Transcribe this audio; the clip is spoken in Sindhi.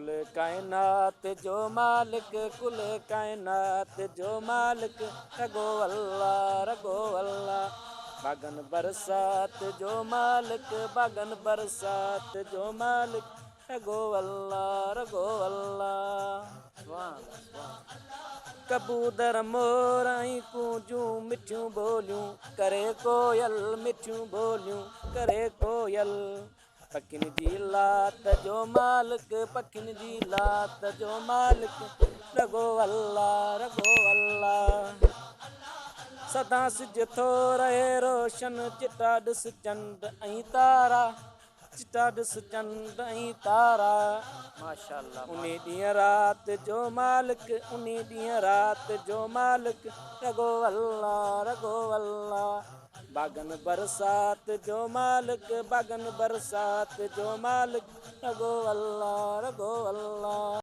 ڪل ڪائنات جو مالڪ، ڪل ڪائنات جو مالڪ، رڳو الله، رڳو الله. باغن برسات جو مالڪ، باغن برسات جو مالڪ، رڳو الله، رڳو الله. سبحان الله، سبحان. ڪبوتر مور ۽ ڪونجون مٺيون ٻوليون ڪري ڪوئل، مٺيون ٻوليون ڪري ڪوئل. پکين جي لات جو مالڪ، پکين جي لات جو مالڪ، رڳو الله، رڳو الله. سدا سج ٿو رهي روشن، چٽا ڏس چنڊ ۽ تارا، چٽا ڏس چنڊ ۽ تارا. ماشاءالله. انهي ڏينهن رات جو مالڪ، انهي ڏينهن رات جو مالڪ، رڳو الله، رڳو الله. باغن برسات جو مالڪ، باغن برسات جو مالڪ، رڳو الله، رڳو الله.